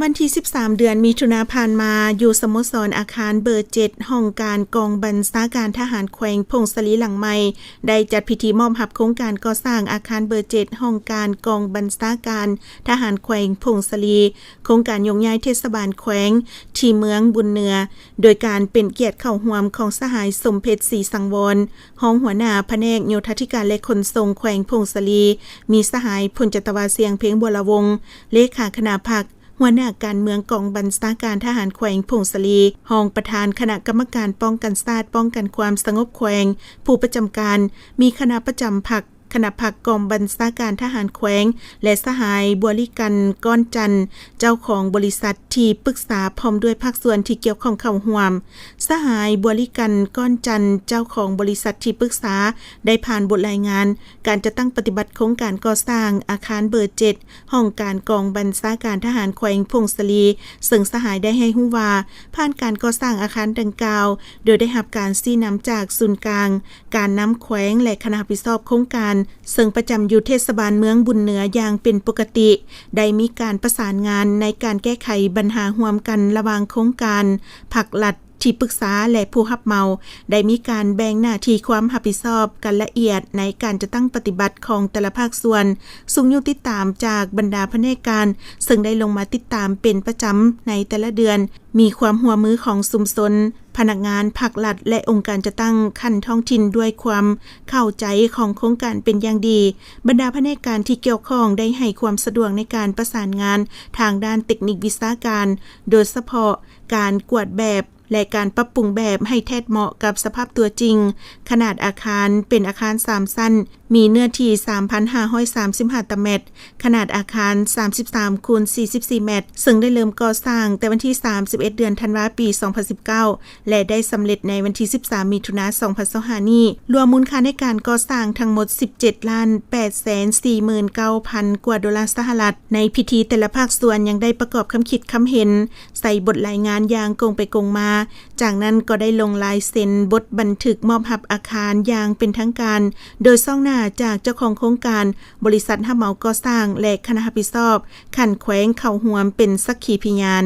ວັນທີສິບສາມ ເດືອນມິຖຸນາຜ່ານມາ, ຢູ່ສະໂມສອນອາຄານເບີເຈັດ ຫ້ອງການກອງບັນຊາການທະຫານແຂວງຜົ້ງສາລີຫຼັງໃໝ່ ໄດ້ຈັດພິທີມອບຮັບໂຄງການກໍ່ສ້າງອາຄານເບີເຈັດ ຫ້ອງການກອງບັນຊາການທະຫານແຂວງຜົ້ງສາລີ, ໂຄງການໂຍກຍ້າຍເທດສະບານແຂວງ ທີ່ເມືອງບຸນເໜືອ, ໂດຍການເປັນກຽດເຂົ້າຮ່ວມຂອງສະຫາຍ ສົມເພັດ ສີສັງວອນ ຮອງຫົວໜ້າພະແນກໂຍທາທິການ ແລະ ຂົນສົ່ງແຂວງຜົ້ງສາລີ, ມີສະຫາຍ ພົນຈັດຕະວາ ຊຽງເພັງ ບົວລະວົງ ເລຂາຄະນະພັກ, ຫົວໜ້າການເມືອງກອງບັນຊາການທະຫານແຂວງຜົ້ງສາລີ, ຮອງປະທານຄະນະກຳມະການປ້ອງກັນຊາດ ປ້ອງກັນຄວາມສະຫງົບແຂວງ, ຜູ້ປະຈຳການ, ມີຄະນະປະຈຳພັກ, ຄະນະພັກກອງບັນຊາການທະຫານແຂວງ ແລະ ສະຫາຍ ບົວລິກັນ ກ້ອນຈັນ ເຈົ້າຂອງບໍລິສັດທີ່ປຶກສາ ພ້ອມດ້ວຍພາກສ່ວນທີ່ກ່ຽວຂ້ອງເຂົ້າຮ່ວມ. ສະຫາຍ ບົວລິກັນ ກ້ອນຈັນ ເຈົ້າຂອງບໍລິສັດທີ່ປຶກສາ ໄດ້ຜ່ານບົດລາຍງານການຈັດຕັ້ງປະຕິບັດໂຄງການກໍ່ສ້າງອາຄານເບີເຈັດ ຫ້ອງການກອງບັນຊາການທະຫານແຂວງຜົ້ງສາລີ, ເຊິ່ງສະຫາຍໄດ້ໃຫ້ຮູ້ວ່າ ຜ່ານການກໍ່ສ້າງອາຄານດັ່ງກ່າວ ໂດຍໄດ້ຮັບການຊີ້ນຳຈາກສູນກາງການນຳແຂວງ ແລະ ຄະນະຮັບຜິດຊອບໂຄງການ ເຊິ່ງປະຈຳຢູ່ເທດສະບານເມືອງບຸນເໜືອຢ່າງເປັນປົກກະຕິ, ໄດ້ມີການປະສານງານໃນການແກ້ໄຂບັນຫາຮ່ວມກັນລະຫວ່າງໂຄງການ, ພັກລັດ, ທີ່ປຶກສາ ແລະ ຜູ້ຮັບເໝົາ, ໄດ້ມີການແບ່ງໜ້າທີ່ຄວາມຮັບຜິດຊອບກັນລະອຽດໃນການຈັດຕັ້ງປະຕິບັດຂອງແຕ່ລະພາກສ່ວນ, ຊຸກຍູ້ຕິດຕາມຈາກບັນດາພະແນກການ ເຊິ່ງໄດ້ລົງມາຕິດຕາມເປັນປະຈຳໃນແຕ່ລະເດືອນ, ມີຄວາມຮ່ວມມືຂອງຊຸມຊົນ, ພະນັກງານພັກລັດ ແລະ ອົງການຈັດຕັ້ງຂັ້ນທ້ອງຖິ່ນດ້ວຍຄວາມເຂົ້າໃຈຂອງໂຄງການເປັນຢ່າງດີ. ບັນດາພະແນກການທີ່ກ່ຽວຂ້ອງໄດ້ໃຫ້ຄວາມສະດວກໃນການປະສານງານທາງດ້ານເຕັກນິກວິຊາການ, ໂດຍສະເພາະການກວດແບບ ແລະ ການປັບປຸງແບບໃຫ້ແທດເໝາະກັບສະພາບຕົວຈິງ. ຂະໜາດອາຄານເປັນອາຄານສາມຊັ້ນ, ມີເນື້ອທີ່ ສາມພັນຫ້າຮ້ອຍສາມສິບຫ້າ ຕາແມັດ, ຂະໜາດອາຄານ ສາມສິບສາມ ຄູນ ສີ່ສິບສີ່ ແມັດ, ເຊິ່ງໄດ້ເລີ່ມກໍ່ສ້າງແຕ່ວັນທີ ສາມສິບເອັດ ເດືອນທັນວາ ປີ ສອງພັນສິບເກົ້າ ແລະ ໄດ້ສຳເລັດໃນວັນທີ ສິບສາມ ມິຖຸນາ ສອງພັນຊາວຫ້າ ນີ້. ລວມມູນຄ່າໃນການກໍ່ສ້າງທັງໝົດ ສິບເຈັດລ້ານ ແປດແສນສີ່ໝື່ນເກົ້າພັນ ກວ່າໂດລາສະຫະລັດ. ໃນພິທີ, ແຕ່ລະພາກສ່ວນຍັງໄດ້ປະກອບຄຳຄິດຄຳເຫັນ ໃສ່ບົດລາຍງານຢ່າງກົງໄປກົງມາ, ຈາກນັ້ນກໍໄດ້ລົງລາຍເຊັນບົດບັນທຶກມອບຮັບອາຄານຢ່າງເປັນທາງການ, ໂດຍຊ່ອງໜ້າຈາກເຈົ້າຂອງໂຄງການ, ບໍລິສັດຮັບເໝົາກໍ່ສ້າງ ແລະ ຄະນະຮັບຜິດຊອບຂັ້ນແຂວງເຂົ້າຮ່ວມເປັນສັກຂີພະຍານ.